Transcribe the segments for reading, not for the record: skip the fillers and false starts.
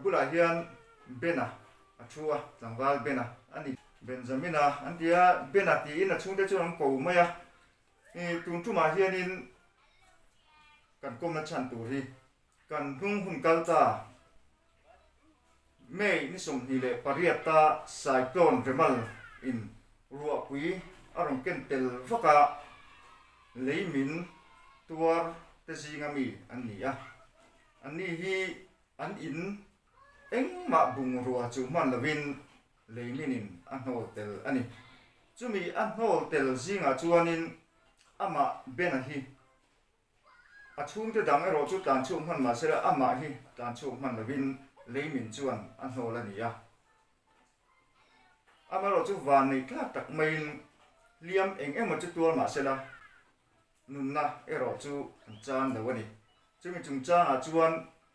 bulah hian Bena a thu a, tlangval Bena a ni. Benjamina an ti a, Bena tiin a chhungte chuan an ko mai a. I tun tumah hianin kan kawmna chhan tur hi kan hnung hun kal ta. May ni 28 a Cyclone Remal in ruahpui a rawn ken tel vak a, lei min tuar te zinga mi an ni a. Anni hi an in engmah bungrua chu hman lovin lei minin a hnawl tel a ni. Chumi a hnawl tel zingah chuanin amah Bena hi A chhungte dang erawh chu tlan chhuak hman mahsela amah hi tlan chhuak hman lovin leimin chuan a hnawl a ni a. Amaherawh chu van neih tlak tak maiin hliam eng emaw chu tuar mahsela nunna erawh chu an chan lo a ni. Chumi chungchangah chuan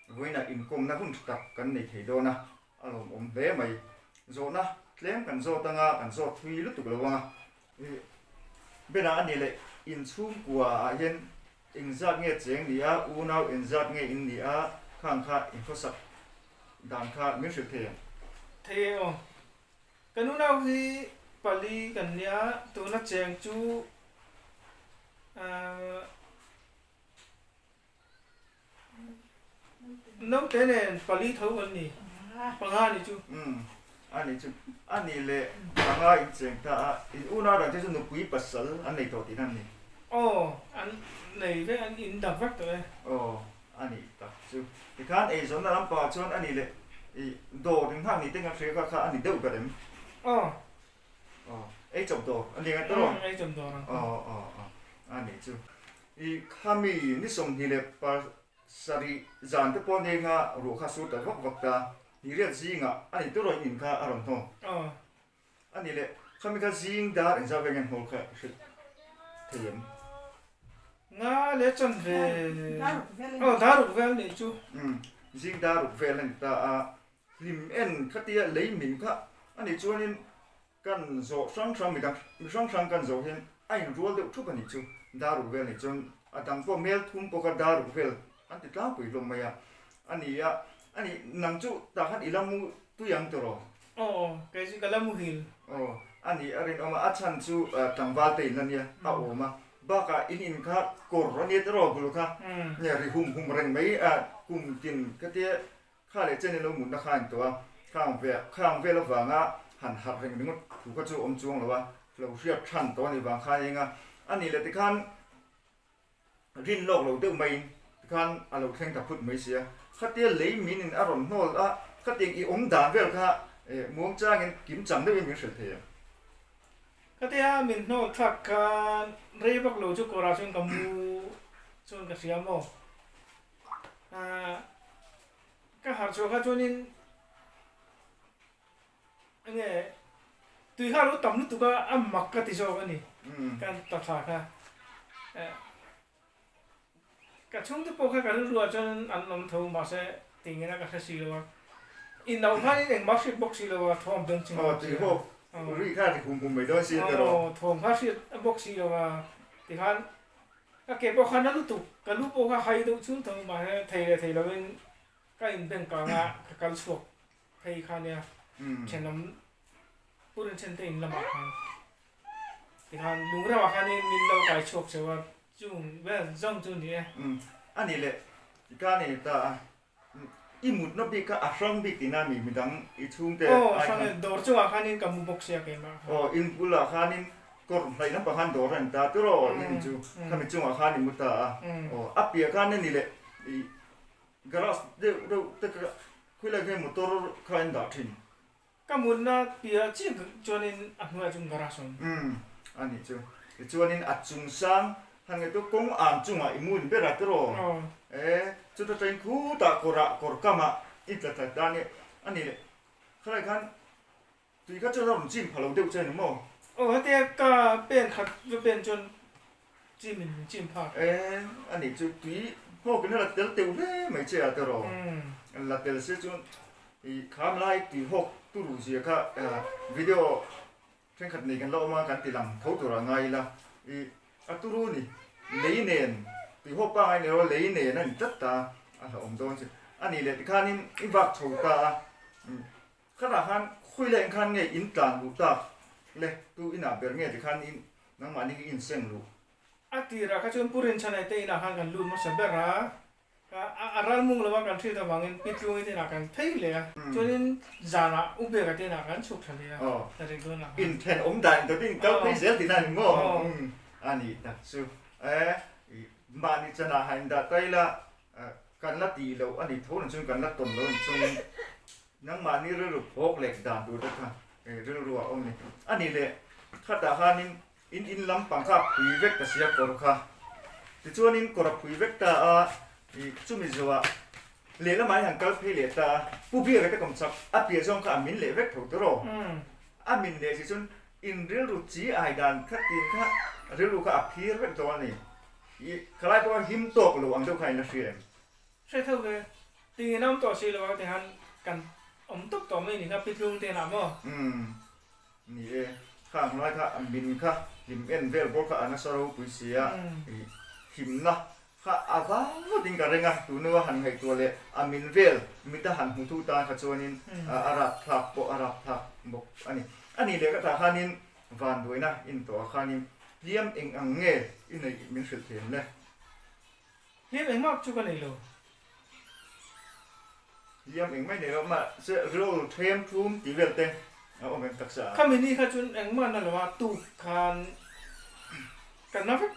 vawiinah inkawmna hun tha tak kan nei thei dawn a, a lawmawm hle mai. Zawhna tlem kan zawt anga kan zawt thui lutuk lo anga Bena a ni leh inchhungkua ah hian engzat nge cheng ni a, unau engzat nge in ni a, khang kha inkhawsak dan kha min hrilh thei ang. Thei e aw. Kan unau hi pali kan nia, tuna cheng chu ahh. Naute nen pali tho kan ni, panga ni chu. Umm, a ni chu. A ni leh panga in cheng ta a, in unau dang te chu nupui pasal an nei tawh tihna an ni. Aw, an nei vek, an in dak vek tawh e. Aw, a nih tak chu. Tikhan eizawnna lampangah chuan a ni leh i dawr in nghak ni te kan hria kha kha a ni deuh ber em? Aw. Aw, ei chawp dawr a ni ang tawh. Umm, ei chawp dawr ang. Aw, aw, aw, a nih chu. I khami ni 27 zan te pawh nenga ruah kha sur ta vak vak ta, hnihriat zingah a ni tur in in kha a rawn hnawm. A ni leh, khami kha zing dar engzah veng nge hnawl kha i hrilh thei em? Nga leh chan ve, aw dar ruk vel nih chu. Umm, zing dar ruk vel a ni ta a, hlim en khatia lei min kha a nih chuanin Kan zawh hrang hrang midang mi hrang hrang kan zawh hian a inrual deuh thup a nih chu dar ruk vel nih chuan a dang pawh mel thum pawh kha dar ruk vel an ti tlangpui hlawm mai a, a ni a, a nih nang chu tah khan i la mu tui ang tawh rawh. Aw aw kei chu ka la muhil. Aw a nih a rinawm a, a chhan chu tlangval te in la nia a awm a, bakah in in kha kawr a nia tawh rawh bul kha nge ri hum hum reng mai a kum tin khatia Kha leh chen in lo mutna kha a intuah a, khang ve khang vel avanga han harh reng ringawt thu kha chu a awm chuang lo a, lo hriat than tawh a nih vang khan a eng a, a nih leh tikhan rin lawk lo deuh maiin tikhan a lo thleng ta phut mai si a, khatia lei min in a rawn hnawl a, khatiang i awm dan vel kha muang changin kim chang deuhin min hrilh thei ang. Khatia min hnawl thlak khan rei vak lo chu kawrah chuan ka mu chuan ka hria maw? Ka harh chhuah kha chuanin enge tui kha a lo tam lutuk a, a mak ka ti zawk a ni ka ta thla kha. Ka chhungte pawh kha ka rilruah chuan an awm tho mahse tingin a ka hre si lo a, inauh khanin engmah hriat bawk si lo a, thawm beng ching bawk si a. Ri kha a ri hum hum mai dawn si a tiraw? Aw, thawm kha hriat bawk si lo a, tikhan Ka ke pawh kha na lutuk, ka lu pawh kha hai deuh chhung tho mahse thei leh thei lovin ka inbeng kang a, ka kal chhuak phei kha nia thenawm purin then te in lamah khan tikhan lungremah khanin min lo kai chhuak cheu a, chung vel zawng chu ni e. A nih leh ka ni ta a, i mutna bik kha a hrang bik tihna mi midang i chhungte ai khan. Aw a hrang e, dawr chungah khanin ka mu bawk sia keimah kha. Aw in bulah khanin kawr hnaih lampang khan dawr a ni ta tiraw in chu khami chungah khan i mu ta a, aw a piah khan a ni leh i garage deuh deuh te kha khawilai kha motor kha in dah thin. Ka mutna piah chiah chuanin a hnuaiah chuan garage a awm. Umm a nih chu. Tichuanin a chung sang han ngaihtuah kawng ang chungah i mu ni ber a tiraw? Aw. E chuta tain khutah kawrah kawr kamah i tla tla ta nia. A nih leh khalai khan tui kha chuan a rawn chim pha lo deuh che a ni maw? Aw hetia ka pen khat va pen chuan chim in min chim phak. E a nih chu tui nghawkin a la tel teuh hle mai che a tiraw? La tel se chuan I kham lai tui hawk turu zia kha video thenkhat nei kan la awm a, kan ti lang tho tur a ngai ila. I a turu ni lei nen tui hawk pangai ni lo lei nen a ni tlat ta a hlauhawm dawn chu. A nih leh tikhanin i vak chho ta a, khatah khan khawi leh engkhan nge in tlan luh tak le, tu inah ber nge tikhan in nangmahni hi inseng luh? A tirah kha chuan Pu Rinchhanai te inah khan kan lut hmasa ber a, a ral mung lova kan hriat avangin Pi Tlungi te inah kan phei leh a, chuanin zanah U Beka te inah kan chhuk thla leh a, ta rih dawnah khan. Inthenawm dan intawt in kal phei zel tihna a ni maw? A nih tak chu e, mahni chanah han indah ta ila Kan la tih loh a ni tho na chuan kan la tawn loh a ni chungin nangmahni rilru phawk leh dan tur te kha rilru a awm a ni. A nih leh khatah khanin in in lampang kha a phui vek ta sia kawr kha. Tichuanin kawr a phui vek ta a, chumi zuah lehlamah hi han kal phei leh ta a, Pu Biaka te kawm chak a piah zawng kha a min leh vek tho tawrh aw. A min leh si chuan in rilru chi ai dan kha tin kha rilru kha a phir vek dawn a ni. I khalai pawh a him tawk lo ang deuh kha in la hria em? Hre tho ve. Tingin a awm tawh si lo a ti han kan awm tawp tawh mai ni kha pitlung te inah maw? Umm ni e, kha ang lai kha a min kha hlim en vel bawk kha a nasa ropui si a, i himna kha a vang ngawt in ka ring a, tunu a han ngaihtuah leh a min vel mit a han hmu thu tan kha chuanin a rapthlak pawh a rapthlak bawk a ni. A nih leh ka tah khanin Vanduaina in tawh ah khanin hliam eng ang nge i neih min hrilh thei em le? Hliam engmah chu ka nei lo. Hliam engmah i nei lo, mahse rilru them thum tih vel te a awm em taksa ah? Khami ni kha chuan engmah na lo a, tuk khan ka na vek,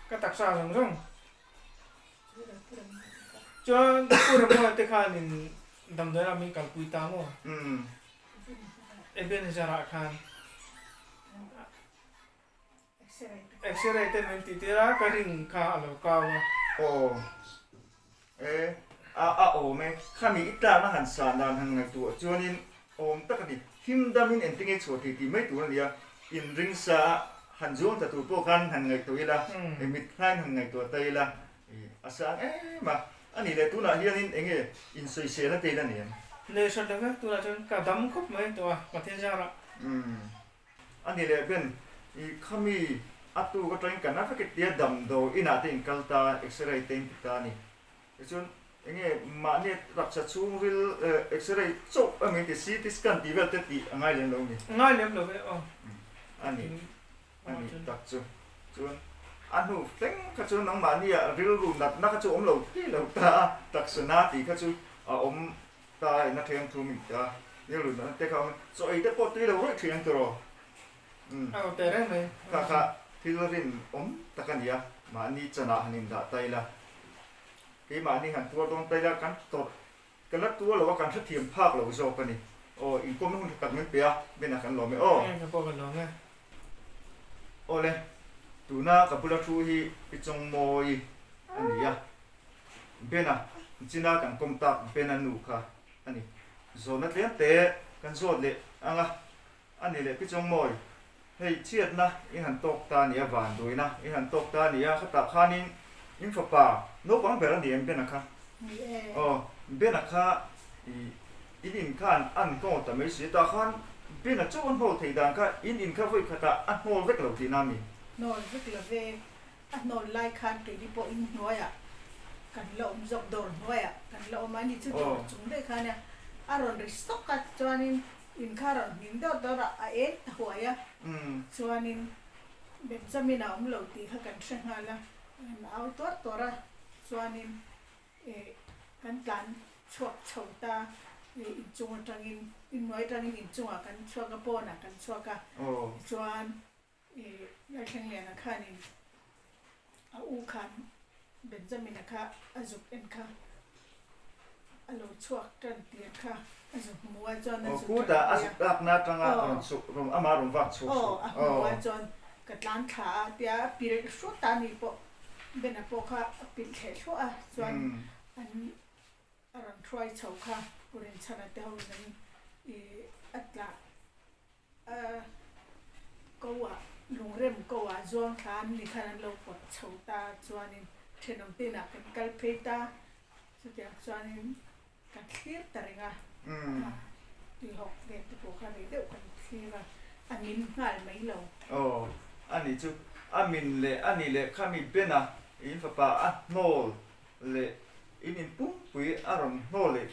ka taksa zawng zawng. Chuan Pu Ramuala te khanin damdawiin ah min kalpui ta maw? Umm. Ebenezer ah khan X-ray te min tih tir a, ka ring kha a lo kau a. Aw e, a a awm e, khami i tlakna han sah dan han ngaihtuah chuanin awm tak a ni. Him damin engtinge chhuah thei tih mai tur a ni a, inring sa a han zuang ta tur pawh khan han ngaihtuah ila, mit hlaiin han ngaihtuah ta ila, A sang em a, a nih leh tunah hianin eng nge insawisel a tel a ni em? Nei hrat lo ve, tunah chuan ka dam khawp mai tawh a, Pathian zarah. Umm, a nih leh Ben, i khami a tuk atangin kan a vek e tia damdawi inah te in kal ta, x-ray te in ti ta a ni. Tichuan eng nge mahni taksa chhungril x-ray chauh a min ti, CT scan tih vel te tih a ngai lem lo a ni? Ngai lem lo ve aw. A ni. A nih tak chu. Chuan a hnu thleng kha chu nangmahnia rilru natna kha chu awm lo thei lo ta a, taksa na tih kha chu a awm ta a, ina thleng thu min ti a, rilru natna te kha a awm a, chaw ei te pawh tui lo rawih thin ang tiraw? Umm. A rawn teh reng mai. Kha kha thil rinawm tak a ni a, mahni chanah han indah ta ila, keimahni han tuar dawn ta ila kan tawrh Ka la tuar lo a, kan hrethiam phak lo zawk a ni. Aw, inkawmna hun tha tak min pe a, Bena kan lawm e aw. Ka pawh kan lawm e. Awle, tuna ka bula thu hi i chawngmawi a ni a. Bena, china kan kawm tak Bena nu kha a ni. Zawhna tlem te kan zawt leh ang a, a ni leh Pi Chawngmawi, hei chhiatna i han tawk ta a ni a, vanduaina i han tawk ta a ni a, khatah khanin in fapa naupang ber a ni em Bena kha? Ni e. Aw, Bena kha i in in khan a hnawl ta mai si, tah khan Bena chauh a hnawl theih dan kha in in kha vawi khatah a hnawl vek lo tihna a mi? Hnawl vek lo ve, a hnawl lai khan keini pawh in hnuaiah kan la awm zawk, dawr hnuaiah kan la awm a, ani chu dawr chung daih khan a rawn ri sawk a, chuanin In kha rawn hming dawr dawr a, a eng ta huai a, chuanin Benjamin a awm lo tih kha kan hre nghal a, kan au tuar tuar a, chuanin eh kan tlan chhuak chho ta, eh inchung atangin, inhnuai atangin inchungah kan chhuak a, pawnah kan chhuak a, tichuan eh Lalthlengliana khanin a u khan Benjamin-a kha a zuk en kha a lo chhuak tan tir kha a zuk hmu a chuan a zuk Kutah a zuk tlakna atanga rawn chhuk rawn ama rawn vak chhuak suh. Aw a hmu a chuan ka tlan thla a tia a pilh hrut a ni pawh Bena pawh kha a pilh thleh thluah a chuan an a rawn hruai chho kha Pu Rinchhana te ho in an ih a tlah A ko ah lungrem ko ah zuang thla an ni khan an lo pawt chho ta chuanin thenawm te inah kan kal phei ta chutiang chuanin kan thlir ta reng a tuihawk vel te pawh kha rei deuh kan thlir a a min nghal mai lo. Aw a nih chu a min leh a nih leh khami Ben-a in fapa a hnawl leh. in in pumpui a rawn hnawl leh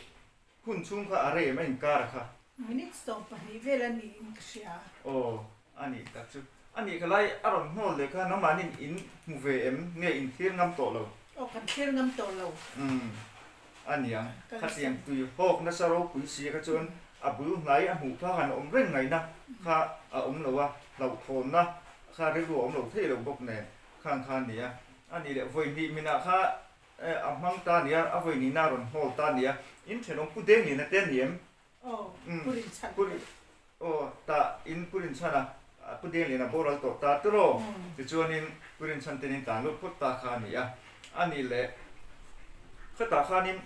hun chhung kha a rei em a inkar a kha. Minute 20 vel a niin ka hria. Aw, a nih tak chu. A nih kha lai a rawn hnawl leh kha nangmahni'n in hmu ve em nge in thlir ngam tawh lo? Aw, kan thlir ngam tawh lo. Umm, a niang. Khatiang tui hawk nasa ropui si kha chuan a bul hnai a hmuh phak han awm reng ngaihna kha a awm lo a, hlauhthawnna kha rilru a awm lo thei lo bawk nen khang kha a ni a. A nih leh vawi hnih minah kha a hmang ta a ni a, a vawi hnihna a rawn hnawl ta a ni a. In thenawm Pu Dengliana te a ni em? Aw, Pu Rinchhan. Pu Aw, tah in Pu Rinchhan a, Pu Dengliana boral tawh ta tiraw? Tichuanin Pu Rinchhan ten in tlan lut phawt ta kha a ni a. A nih leh khatah khanin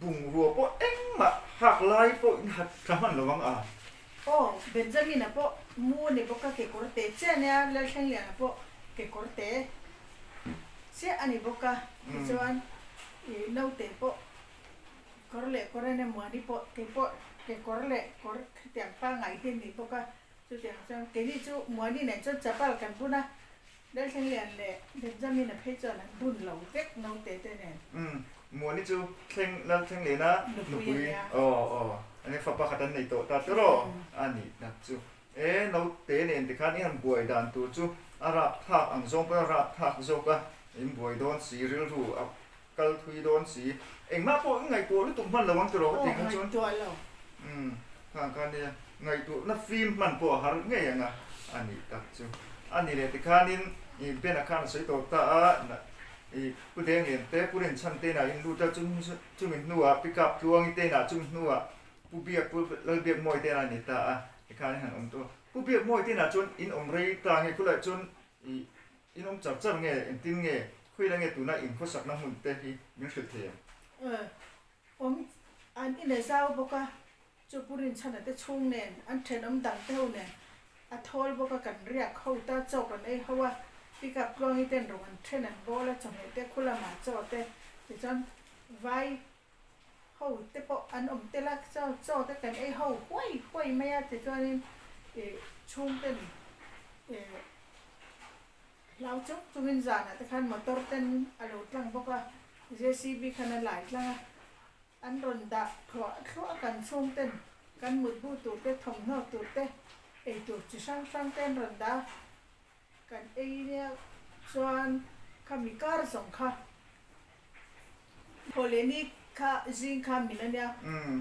bungrua pawh engmah hak lai pawh in hat tha hman lo ang a. Aw, Benjamin-a pawh mu a ni bawk a, kekawr te chiah a nia, Lalthlengliana pawh kekawr te chiah a ni bawk a, tichuan ih naute pawh kawr leh kawr a nia, Muani pawh kei pawh kekawr leh kawr khitiang pangngai hi a ni bawk a, chutiang chuan keini chu Muani nen chuan chapal kan bun a, Lalthlenglian leh Benjamin-a phei chuan an bun lo vek naute te nen. Umm, Muani chu Thleng, Lalthlengliana nupui, aw aw, an fa pakhat an nei tawh ta tiraw? A nih tak chu. E, naute nen tikhan i han buai dan tur chu a rapthlak ang zawng pawn a rapthlak zawk a, in buai dawn si, rilru a kal thui dawn si, engmah pawh i ngaihtuah lutuk hman lo ang tiraw ka tih kha chuan. Aw, ngaihtuah lo. Umm, khang kha nia, ngaihtuahna fim hman pawh a har ngei ang a, a nih tak chu. A nih leh tikhanin i Ben-a khan a sawi tawh ta a, i Pu Denglian te, Pu Rinchhan te inah in lut a, chumi hnuah Pi Kap Tluangi te inah chumi hnuah Pu Biak, Pu Lalbiakmawi te inah a ni ta a, tikhan in han awm tawh a. Pu Biakmawi te inah chuan in awm rei ta nge, khulaiah chuan i In awm char char nge, engtin nge, khawilah nge tuna in khawsakna hmun te hi min hrilh thei ang? Aw, awm an in a zau bawk a, chu Pu Rinchhana te chhung nen, an thenawm dang te ho nen a thawl bawk a, kan riak ho ta chaw kan ei ho a, pick up tluangi ten rawng an then an bawl a, chawhmeh te khu lamah chaw te tichuan vai ho te pawh an awm tel a, chaw chaw te kan ei ho huai huai mai a, tichuanin ih chhung ten ih Hlau chung chungin zanah te khan motor ten a lo tlang bawk a, JCB khan a lai tlang a, an rawn dah thluah thluah a kan chhung ten kan mutbu tur te thawmhnaw tur te ei tur chi hrang hrang te an rawn dah a, kan ei nia chuan khami kar zawng kha Thawhlehni kha zing kha min a nia,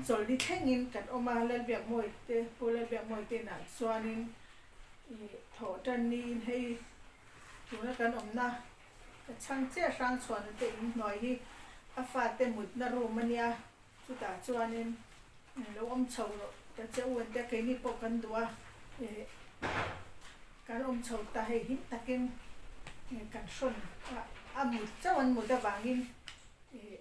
chawlhni thlengin kan awm a, Lalbiakmawi te, Pu Lalbiakmawi te inah chuanin ih thawh tan niin hei tuna kan awmna ka chhang chiah hrang chhuahna te in hnuai hi a fate mutna room a nia, chutah chuanin lo awm chho rawh ta che u an tia, keini pawh kan duh a, ih kan awm chho ta hei him takin kan hrawn a, a mut chauh an mut avangin ih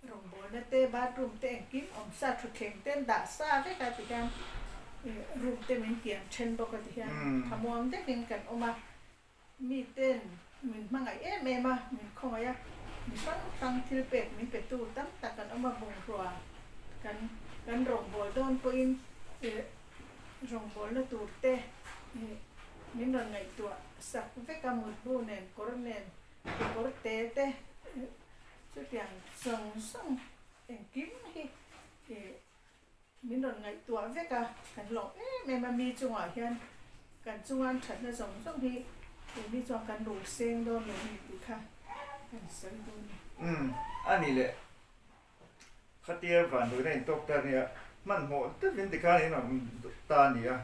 rawngbawlna te bathroom te engkim awm sa thutthleng te an dah sa vek a tikhian ih room te min tiam then bawk a tikhian thamuang dekin kan awm a. Mi ten min hmangaih em em a, min khawngaih a, mi hrang hrang thil pek min petu tam tak an awm a, bungrua kan kan rawngbâwl dawn pawhin ih rawngbâwlna tur te ih min rawn ngaihtuah sak vek a, mutbu nen kawr nen kekawr te te ih chutiang zawng zawng engkim hi ih Min rawn ngaihtuah vek a, kan lawm em em a, mi chungah hian kan chunga an thatna zawng zawng hi keini chuan kan rul seng dawn lo a ni tih kha kan sawi dawn a ni. Umm, a ni leh. Khatia vanduaina intawk ta nia, hmanhmawh deuhin tikhan in awm ta a ni a.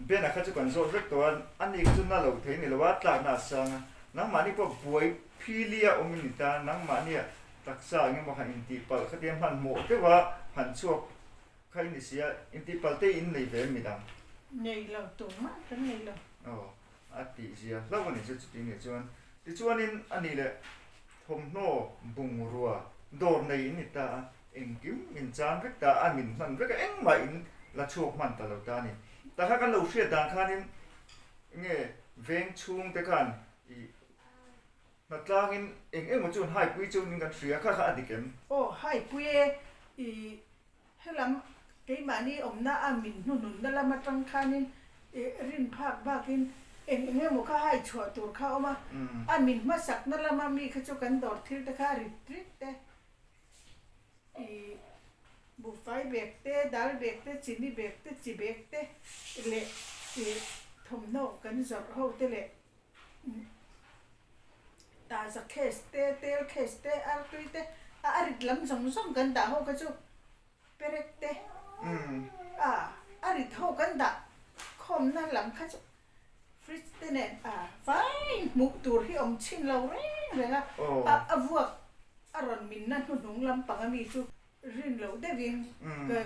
Ben-a kha chu kan zawt vek tawh a, ani kha chu na lo thei ni lo a, tlakna a sang a. Nangmahni pawh buai philia awm in ni ta, nangmahnia Taksa eng emaw han intihpalh khatia hmanhmawh deuh a han chhuak kha i ni si a, intihpalh te in nei ve em midang? Nei lo, tumah kan nei lo. Aw, a tih zia hlauh a ni chu chuti nge chuan. Tichuanin a nih leh thawmhnaw bungrua dawr nei in ni ta a, engkim min chan vek ta a, min hman vek a, engmah in la chhuak hman ta lo ta a ni. Tah kha kan lo hriat dan khanin nge veng chhung te khan i Hnatlangin eng emaw chuan haipui chuan kan hria kha kha a dik em? Aw, haipui e, i helam keimahni awmna a min hnununna lam atang khanin i rin phak bakin eng eng emaw kha hai chhuah tur kha a awm a, a min hmasakna lama mi kha chu kan dawr thil te kha rit rit te. Buhfai bag te, dal bag te, chini bag te, chi bag te leh ih thawmhnaw kan zawrh ho te leh taza case te, tel case te, artui te, a a rit lam zawng zawng kan dah ho kha chu perek te a a rit ho kan dah khawmna lam kha chu fridge te nen a vai hmuh tur hi awm chhin lo reng reng a, a a vuak a rawn minna hnuhnung lampang ami chu rin loh deuhin ka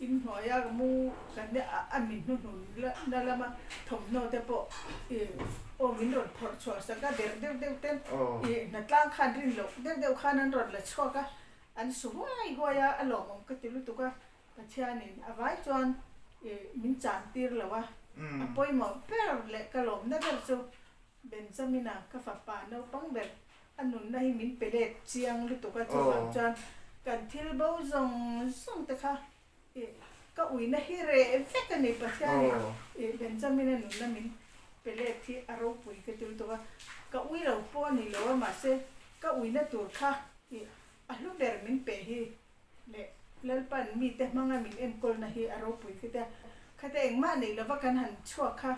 inhnuaia ka mu kan a min hnuhnun na lama thawmhnaw te pawh ih aw min rawn phawrh chhuah sak a derh deuh deuh ten ih hnatlang khan rin loh deuh deuh khan an rawn la chhuak a an su huai huai a a lawmawm ka ti lutuk a Pathianin a vai chuan ih min chan tir lo a a pawimawh ber leh ka lawmna ber chu Benjamina ka fapa naupang ber A nunna hi min pe let chiang lutuk a, chuvang chuan kan thil bo zawng zawng te kha ih ka uina hi reh vek a ni. Pathianin ih Benjamina nunna min pe let hi a ropui ka ti lutuk a, ka ui lo pawh a ni lo a, mahse ka uina tur kha ih a hlu ber min pe hi leh Lalpan mite hmanga min enkawlna hi a ropui ka ti a, khate engmah nei lova kan han chhuak kha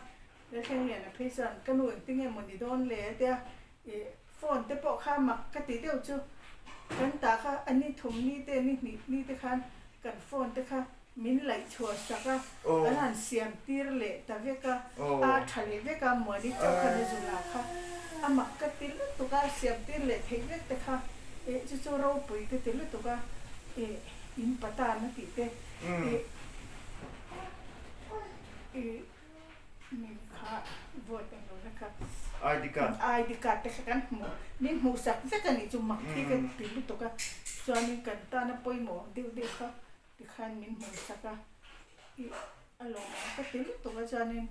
Lalthleng Liana phei chuan ka nu engtinge maw ni dawn le a tia. Ih phone te pawh kha mak ka ti deuh chu kan tah kha a ni thum ni te ni hnih ni te khan kan phone te kha min laih chhuah sak a kan han siam tir leh ta vek a a tha leh vek a muani chauh khan a zula kha a mak ka ti lutuk a siam tir leh theih vek te kha ih chu chu ropui ka ti lutuk a ih in patan a tih te ih ih. Min kha vote eng lo na kha. ID card. ID card te kha kan hmu min hmuh sak vek a nih chu mak hi ka ti lutuk a chuanin kan tana pawimawh ang deuh deuh kha tikhan min hmuh sak a ih a lawmawm ka ti lutuk a chuanin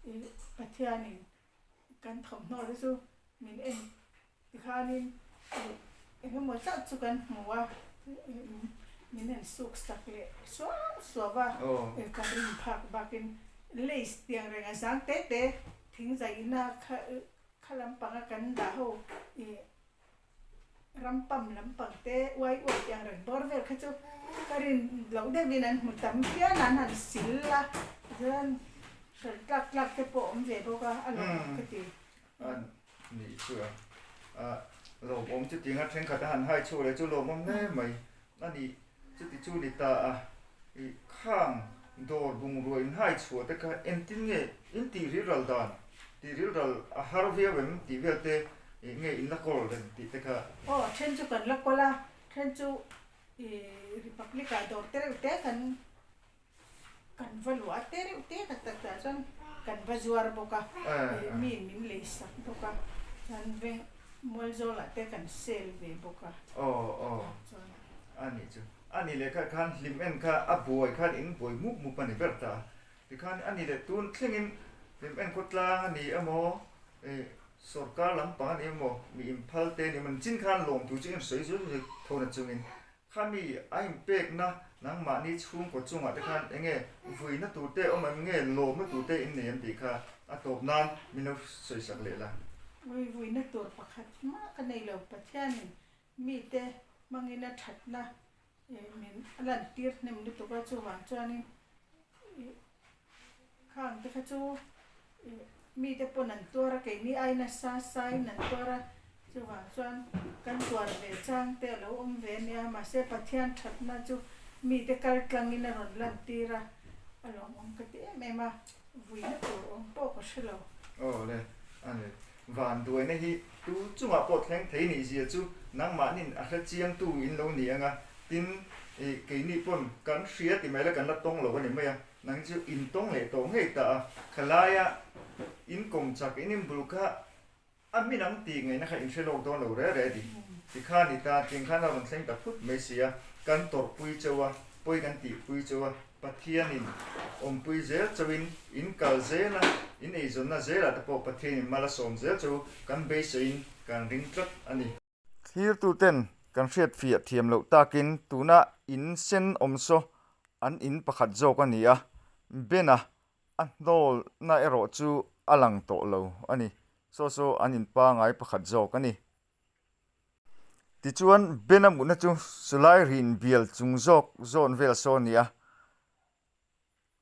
ih Pathianin kan thawmhnaw te chu min en Tikhanin eng emaw zat chu kan hmu a, min han suk sak leh suau suau a, kan rin phak bakin lace tiang reng a zang te te thing zaihna kha kha lampanga kan dah ho ih rampam lampang te uai uai tiang reng bawr vel kha chu ka rin loh deuhin an hmu tam phian a, an han sil a, chuan hralh tlak tlak te pawh awm ve bawk a, a lawmawm ka ti. A nih chu a lawmawm chutiang a thenkhat a han hai chhuak leh chu lawmawm hle mai a ni. Chuti chu ni ta a, ih khang dawr bungrua in hai chhuah te kha engtin nge in tih rilral dan, tih rilral a har viau em tih vel te ih nge in la kawl reng tih te kha. Aw then chu kan la kawl a, then chu ih Republic ah dawr te reuh te kan Kan va luah te reuh te tak tak tah chuan kan va zuar bawk a, mi min lei sak bawk a, chuan veng Mualzawlah te kan sel ve bawk a. Aw aw a nih chu. A nih leh kha khan hlim en kha a buai khan in buai mup mup a ni ber ta a, tikhan a nih leh tun thlengin hlim en khawtlang a ni emaw sorkar lampang a ni emaw mi inphal te a ni emaw nichin khan lawmthu chu in sawi zui zui tho na chungin Khami a inpekna nangmahni chhungkaw chungah te khan enge vuina tur te awm em nge lawmna tur te in nei em tih kha a tawp nan min lo sawisak leh la. Vui vuina tur pakhat mah ka nei lo, Pathianin mite hmangin a thatna min a lantir hnem lutuk a, chuvang chuanin khang te kha chu mite pawn an tuar a, keini ai nasa sain an tuar a, chuvang chuan kan tuar ve chang te a lo awm ve a nia, mahse Pathian thatna chu mite kal tlangin a rawn lantir a, a lawmawm ka ti em em a, vuina tur awm pawh ka hre lo. Aw le, a ni. Vanduaina hi tu chungah pawh thleng thei nih zia chu nangmahnin a hre chiangtu in lo ni ang a, tin keini pawn kan hria ti mai la kan la tawng lo a ni mai a, nang chu in tawng leh tawh ngei ta a, khalaia in kawm chak in in bul kha a min ang tih ngaihna kha in hre lawk dawn lo re re ti tikhan i ta ting khan a rawn thleng ta phut mai si a, kan tawrhpui chauh a, pawi kan tihpui chauh a. Pathianin awmpui zel chauhin in kal zel a, in eizawnna zelah te pawh Pathianin mal a sawm zel chu kan beiseiin kan ring tlat a ni. Thlirtuten kan hriatfiah thiam loh takin tuna in sen awm saw an in pakhat zawk a ni a, Bena a hnawlna erawh chu a lang tawh lo a ni. Saw saw an in pangai pakhat zawk a ni. Tichuan Ben-a mutna chu Sulai rin bial chung zawk zawn vel saw a ni a.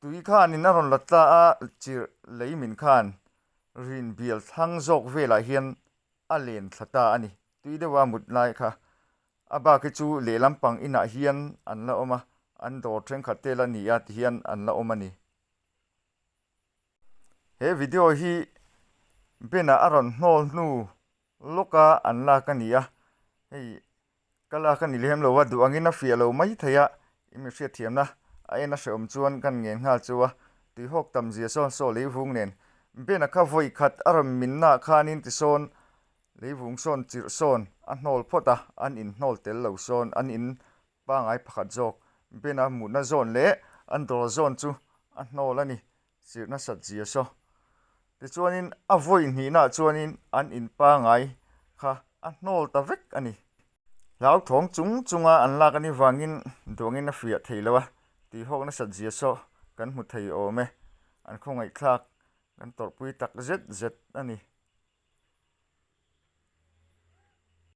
Tui khanin a rawn la ta a, chirh lei min khan rin bial thlang zawk velah hian a len thla ta a ni. Tui deuha mut lai kha a bak hi chu lehlam pang inah hian an la awm a, an dawr thenkhat te la ni a ti hian an la awm a ni. He video hi Ben-ah a rawn hnawl hnu lawka an lak a ni a, hei Ka lak a ni lem lo a, duh angin a fiah lo mai thei a, i mi hriatthiamna a en a hrehawm chuan kan ngen nghal chu a, tuihawk tam zia sawn saw leivung nen Ben-a kha vawi khat a rawn minna khanin tisawn leivung sawn chirh sawn a hnawl phawt a, an in hnawl tel lo sawn an in pangai pakhat zawk Ben-a mutna zawn leh an dawr zawn chu a hnawl a ni, chirh nasat zia saw. Tichuanin a vawi hnihnaah chuanin an in pangai kha a hnawl ta vek a ni. Hlauthawng chung chunga an lak anih vangin duangin a fiah thei lo a, tihawk nasat zia saw kan hmu thei awm e. An khawngaihthlak kan tawrhpui tak zet zet a ni.